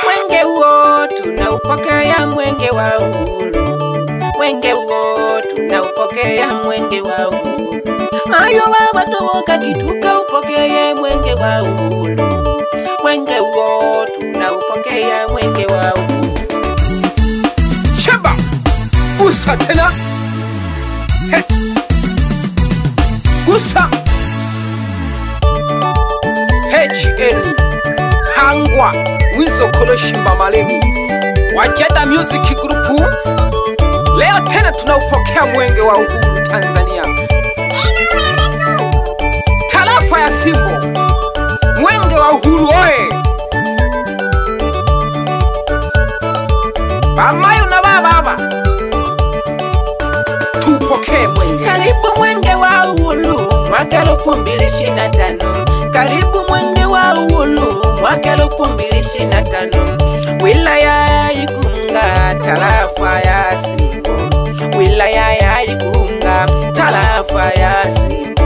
Mwenge huo tunaupokea, mwenge wa uhuru. Mwenge huo tunaupokea, mwenge wa uhuru. Mayo baba toka kituka upokee mwenge wa uhuru. Mwenge huo tunaupokea, mwenge wa uhuru. Sheba gusa tena. He. Gusa HN Hangwa Wizo Koloshimba Malemi Wajeda Music Group. Leo tena tunaupokea mwenge wa uhuru Tanzania, tarafa ya Simbo. Mwenge wa uhuru oe! Mamayo na baba tupokee mwenge. Karibu mwenge wa uhuru mwaka 2025. Karibu mwenge wa uhuru mwaka 2025. Wilaya ya Igunga tarafa ya Simbo. Wilaya ya Igunga tarafa ya Simbo.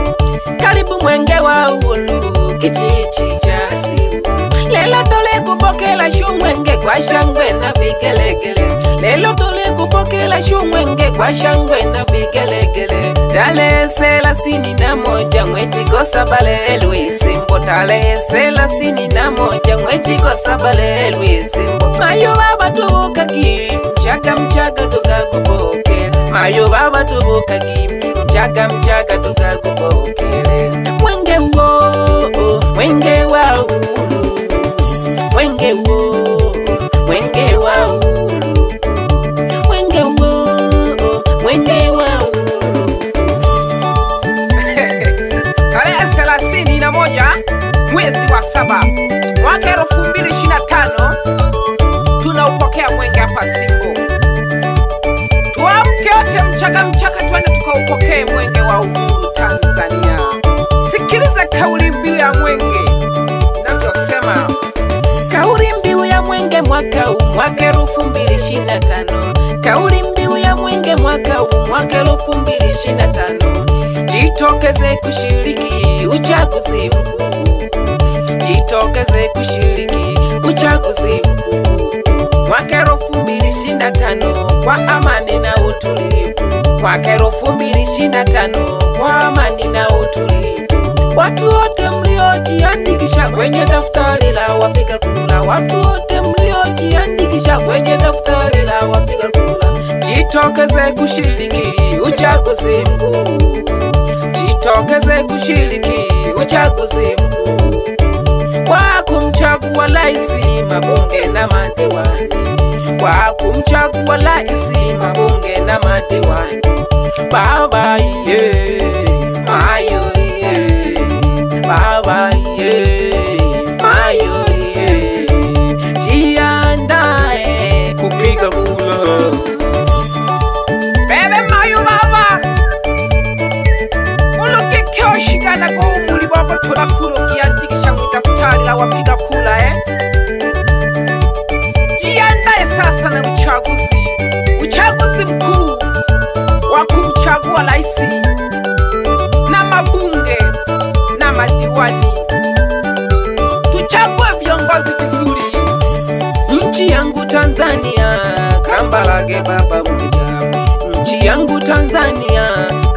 Karibu mwenge wa uhuru kijiji cha Simbo. Lelo tole kupokela shumwenge kwa shangwe na vigelegele. Lelo tole kupokela shumwenge kwa shangwe na vigelegele. Tarehe 31 mwezi wa 7 Simbo. Tarehe 31 mwezi wa 7 Simbo. Mayo baba tubukaki mchaka mchaka tukakupokele. Mayo baba tubukaki mchaka mchaka tukakupokele. Mwenge huo, mwenge wa uhuru. Mwenge huo, mwenge wa uhuru. Mwenge huo, mwenge wa uhuru. Tarehe 31 mwezi wa 7 mwaka 2025 tunaupokea mwenge hapa Simbo. Tuamke wote mchaka mchaka twende tukaupokee mwenge wa uhuru Tanzania. Sikiliza kauli mbiu ya mwenge inavyosema. Kauli mbiu ya mwenge mwaka huu mwaka 2025. Kauli mbiu ya mwenge mwaka huu mwaka 2025. Jitokeze kushiriki uchaguzi mkuu. Jitokeze kushiriki uchaguzi mkuu. Mwaka 2025 kwa amani na utulivu. Mwaka 2025 kwa amani na utulivu. Watu wote mliojiandikisha kwenye daftari la wapiga kura. Watu wote mliojiandikisha kwenye daftari la wapiga kura. Jitokeze kushiriki uchaguzi mkuu. Jitokeze kushiriki uchaguzi mkuu. Kwa kumchagua rais, mabunge na madiwani. Kwa kumchagua rais, mabunge na madiwani. Baba ye, mayo ye. Baba ye, mayo ye. Jiandae kupiga kura. Bebe mayo baba ulukikyoshikana kwa umuli wako tola kura ukiandikisha mwitaftari la wapiga kura. Jiandae sasa na uchaguzi. Uchaguzi mkuu wa kumchagua rais na mabunge na madiwani. Tuchague viongozi vizuri. Nchi yangu Tanzania kambalage baba moja. Nchi yangu Tanzania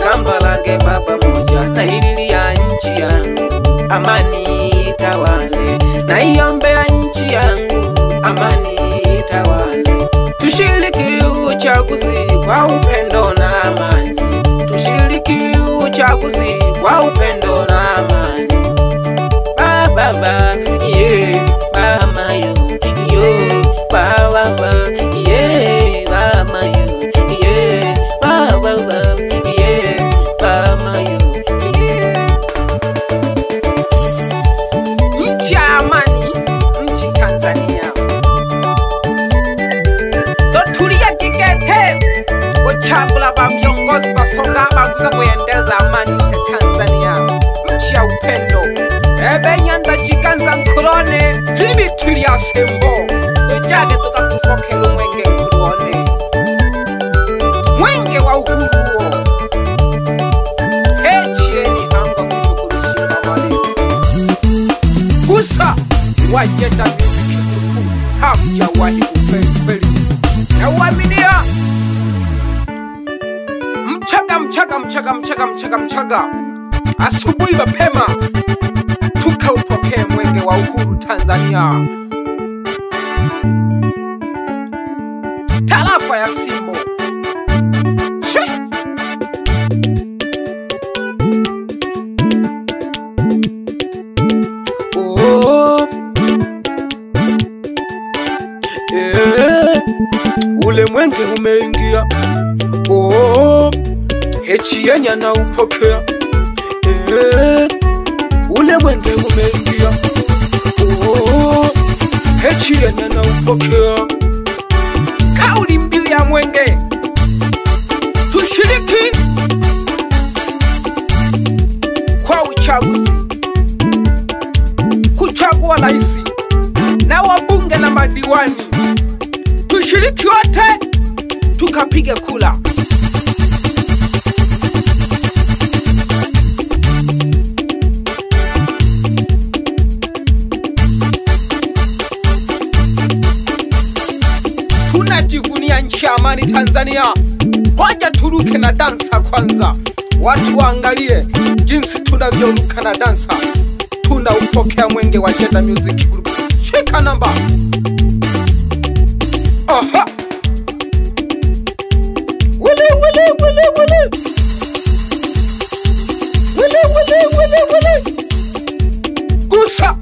kambalage baba moja. Na ililia nchi yangu amani itawale. Na iombea nchi yangu amani itawale. Tushiriki uchaguzi kwa upendo na amani. Tushiriki uchaguzi kwa upendo na amani. Baba ba ye mama yo yo baba ba ye mama yo ye baba ba ye mama yo ye. Nchi ya amani, nchi Tanzania. Totulia kikete kuchagula ba viongozi basonga bakuza kuendeleza amani se Tanzania, nchi ya upendo. Ebe nyanda jikanza nkulone limituli ya Simbo. Tujage tukakupokela mwenge nkulone, mwenge wa uhuru huo. HN Hangwa Mzukuru Shimba Malemi. Wajeta Music Group hamjawahi kufeli. Na uaminia mchaga mchaga mchaga mchaga mchaga mchaga, asubuhi mapema tukaupokee mwenge wa uhuru Tanzania, tarafa ya Simbo. Oh, ule mwenge umeingia. Oh, Hechi na upokea. Ule mwenge umeingia. Oh, Hechi na upokea. Kauli mbiu ya mwenge, tushiriki kwa uchaguzi, kuchagua rais na wabunge na madiwani. Tushiriki wote tukapiga kula. Tunajivunia nchi ya amani Tanzania. Ngoja turuke na dansa kwanza, watu waangalie jinsi tunavyoruka na dansa. Tunaupokea mwenge wa Jeda Music Group. Shika namba. Aha. Wili wili wili wili. Wili wili wili wili. Gusa.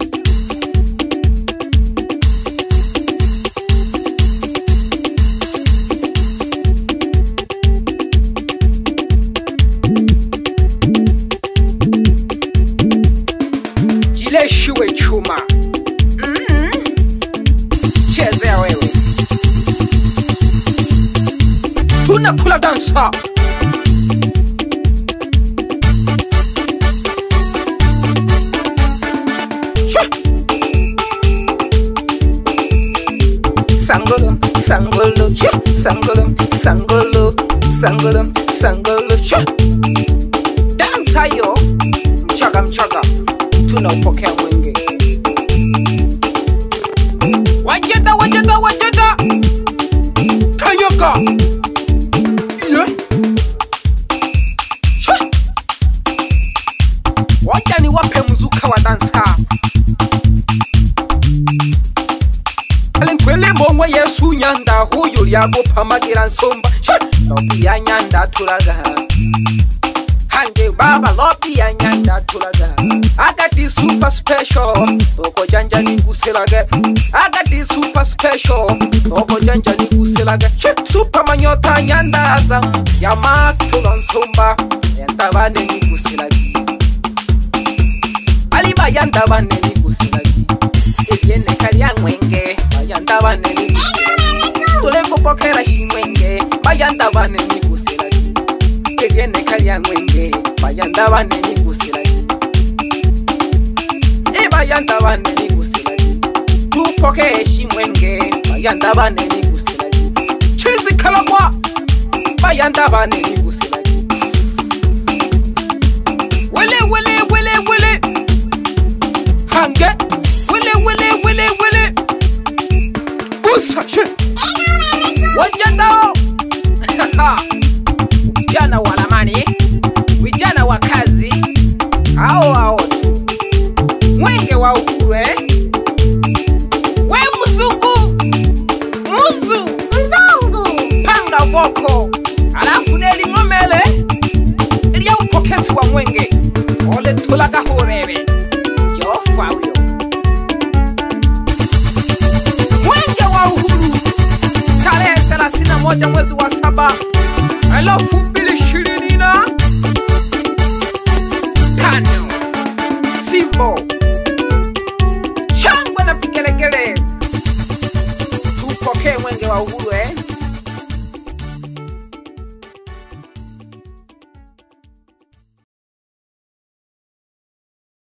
Jileshiwe chuma. Chezea wewe. Tunakula dansa. Sangolo, sangolo, sangolo, sangolo, sangolo, sangolo. Dansa yo. Mchaga mchaga. Tunaupokea mwenge. Wajeta, wajeta, wajeta. Kanyoka. Wacha ni wape mzuka wa dansa. Alinkwele mbongwe Yesu nyanda huyu lyago pamagira nsomba. Lobi ya nyanda tulaga. Hange baba lobi ya nyanda tulaga. Agati super special toko janja nikuselage. Agati super special toko janja nikuselage. Super manyota nyanda asa ya matula nsomba. Yanda bane nikuselage. Aliba yanda bane nikuselage. Yene kalya mwenge bayanda bane nikuselage. Tule kupokera shimwenge bayanda bane nikuselage. Yene kalya mwenge bayanda bane nikuselage. Bayanda bane nikuselage. Tupokee shimwenge bayanda bane nikuselage. Chizi kalakwa bayanda bane nikuselage. Wele wele wele wele. Hange wele wele wele wele. Gusa she. Wajandao. Vijana wa lamani, vijana wa kazi, hao hao tu. Mwenge wa uhuru We mzungu. Muzu. Mzungu. Panga voko. Alafu neli ngomele. Elia upokesi wa mwenge. Ole tulaga huwewe. Jofa huyo. Mwenge wa uhuru. Tarehe 31 mwezi wa 7 2025. Simbo. Shangwe na vigelegele. Tupokee mwenge wa uhuru.